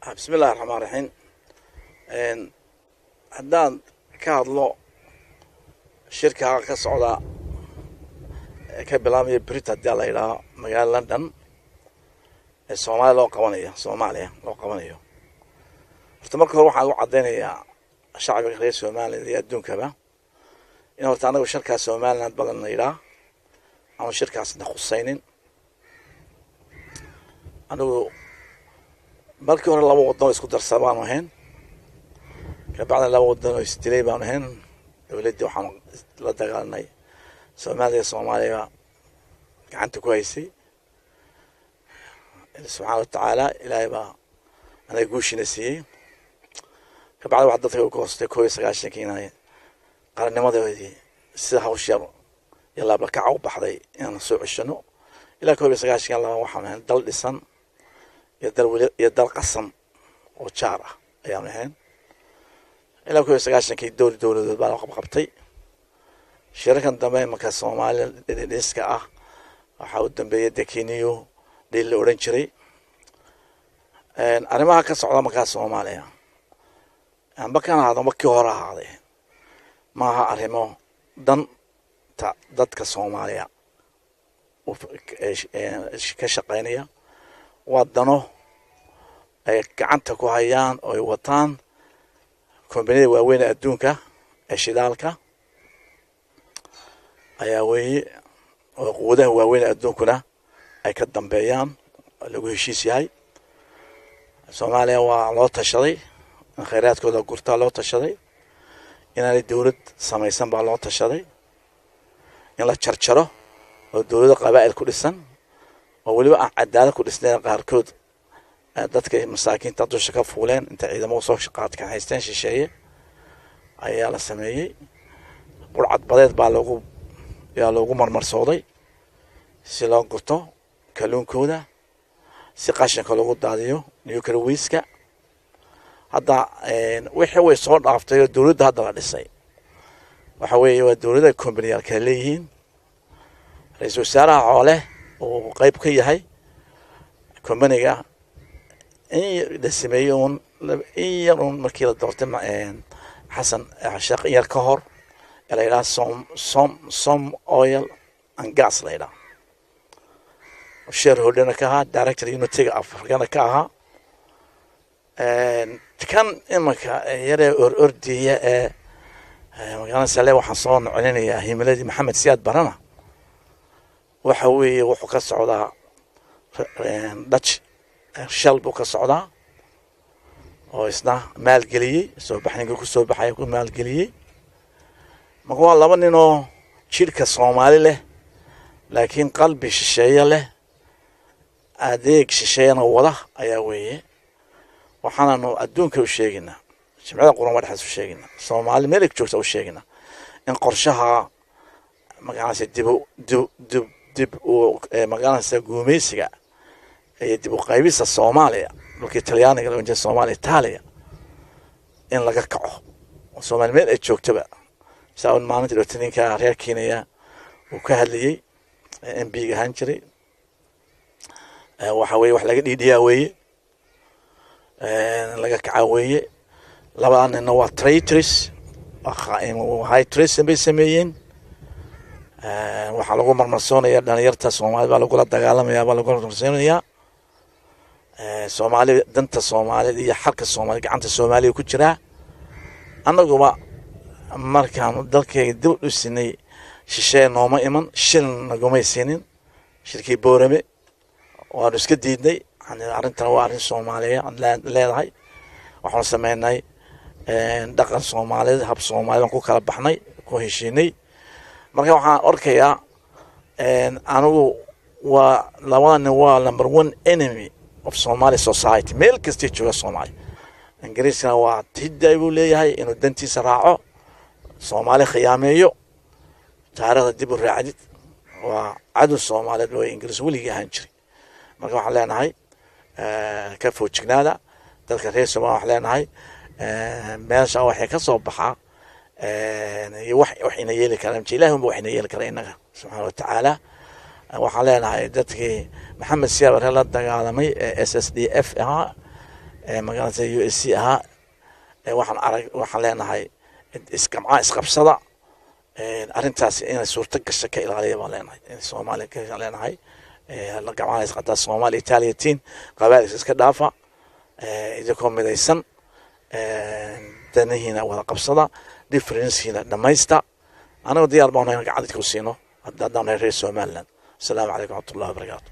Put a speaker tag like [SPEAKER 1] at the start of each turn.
[SPEAKER 1] Bismi illahi raxmaan raxiim. Haddaan ka hadlo shirka ka socda ka bilaabmaya Brit, haddii la yidhaaho, magaalada London ee Soomaaliya loo qabanayo, Soomaaliya loo qabanayo, horta marka hore waxaan u caddaynayaa shacbiga reer Somaliland iyo adduunkaba in horta anagu shirkaas Somaliland badan la yidhaah ama shirkaasna khusaynin. Anigu markii hore laba wadan oo isku darsa baanu ahayn, kabacdina laba wadan oo isdilay baanu ahayn. Dowladdii waxaanu la dagaalanay Soomaaliya, Soomaaliya gacanta ku haysay. Subxaana watacaala, Ilaahay baa anaga guushina siiyey. Kabacdi waxa dadka u goostay 91-kii inay qarannimadoodii sida hawsha iyo laablakaca u baxday inaan soo ceshano. Ilaa 91-kan laba waxaanu ahayn dal dhisan iyo dal weli iyo dal qasan oo jaar ah ayaanu ahayn. Ilaa 91-kii dowr dowladood baa loo qabqabtay. Shirarkan dambe imanka Soomaaliya dhiska ah waxaa u dambeeyay dekiniyo dhiil la odhan jiray. Arrimaha ka socda markaa Soomaaliya, amba kan ahaado amba kii hore ahaaday, maaha arrimo danta dadka Soomaaliya ka shaqeynaya. Waa dano ay gacanta ku hayaan oo ay wataan kombaniyada waaweyn ee adduunka ee shidaalka ayaa weeye, oo quwadaha waaweyn ee adduunkuna ay ka dambeeyaan oo lagu heshiis yahay. Soomaaliya waa loo tashaday in khayraadkooda gurtaa, loo tashaday inaanay dowlad samaysan baa loo tashaday, in la jarjaro oo dowlado qabaa'il ku dhisan oo weliba aan cadaalad ku dhisnayn, qaarkood dadka masaakiinta dusha ka fuuleen inta ciidamo soo qaadka haysteen shisheeye ayaa la sameeyey. Burcad badeed baa loogu yaa loogu marmarsooday si loo gurto kalluunkooda, si qashinka loogu daadiyo nuclear waste-ka. Hadda wixii way soo dhaaftay oo dowladda hadda la dhisay waxa weeye waa dowladda kombaniyaal kala leeyihiin. Ra-iisul wasaaraha xoole uu qeyb ka yahay kombaniga in la sameeyey uun in yar uun markii la doortay Xasan Sheekh in yar ka hor ee la yidhaha Som Oil and Gas la yidhaha, shareholderna ka ahaa, director unitiga Afrikana ka ahaa. Kan imanka yaree or ordiya ee magaalada sale waxaan soo nocelinayaa himiladii Maxamed Siyaad Barana. Waxa weeye wuxuu ka socdaa Dutch Shell buu ka socdaa oo isna maalgeliyey, soo baxninka ku soo baxaya ku maalgeliyey. Marka waa laba nin oo jidhka Soomaali leh laakiin qalbi shisheeye leh, adeeg shisheeyana wada ayaa weeye. Waxaananu adduunka u sheegaynaa, Jimcada Qurama dhexdaas u sheegaynaa, Soomaali meel ay joogta u sheegaynaa in qorshaha magaranaysa dib dib dib dib u magaranaysa guumeysiga iyo dib u qaybista Soomaaliya, dhulkii Talyaaniga la ohan jiray Soomaaliya Itaaliya, in laga kaco oo Soomaali meel ay joogtaba. Saa un maalintii dhowta ninka reer Kenya uu ka hadlayey, MP ga ahaan jiray, waxa weeye wax laga dhiidhiyaa weeye, laga kacaa weeye. Labadaa ninna waa traitors, high treason bay sameeyeen. Waxaa lagu marmarsoonaya dhalinyarta Soomaalida baa lagula dagaalamaya, baa lagu marmarsoonayaa Soomaali. Danta Soomaalida iyo xalka Soomaalida gacanta Soomaaliya ku jiraa. Annaguba markaanu dalkayga dib u dhisinay shishee nooma iman, shilin nagumay siinin. Shirkii Boorame waanu iska diidnay. Arrintan waa arrin Soomaaliya leedahay. Waxaanu sameynay dhaqan Soomaaliyeed, hab Soomaaliyed baan ku kala baxnay, ku heshiinay. Marka waxaan arkayaa anigu waa labada nin waa number one enemy of Somali society meel kastay jooga Soomaaliya. Ingiriiskana waa tidday buu leeyahay inuu dantiisa raaco, Soomaali khiyaameeyo. Taariikhda dib u raacdid, waa cadow Soomaaliyeed way Ingiriis weligii ahaan jiray. Marka waxaan leenahay ka foojignaada dadka reer Somalia. Waxaan leenahay meesha waxay ka soo baxaa iyo wax ina yeeli kara, Ilahi unba wax ina yeeli kara innaga, subxaana watacaala. Waxaan leenahay dadkii Maxamed Siyaad Barre la dagaalamay ee SSDF ahaa Magaalada USC ahaa. Waxaan arag, waxaan leenahay isgamcaa isqabsada, arrintaas inay suurto gasho ka ilaaliya baan leenahay. Soomaaliya ka leenahay la gamcaa isqataa, Soomaaliya Itaaliya tiin qabaalis iska dhaafa, idinkoo midaysan danahiina wada qabsada, differencekiina dhamaysta. Anagoo diyaar baan nahay gacan idinku siino haddaan nahay reer Somaliland. Asalaamu calaykum waraxmatullahi wabarakaatu.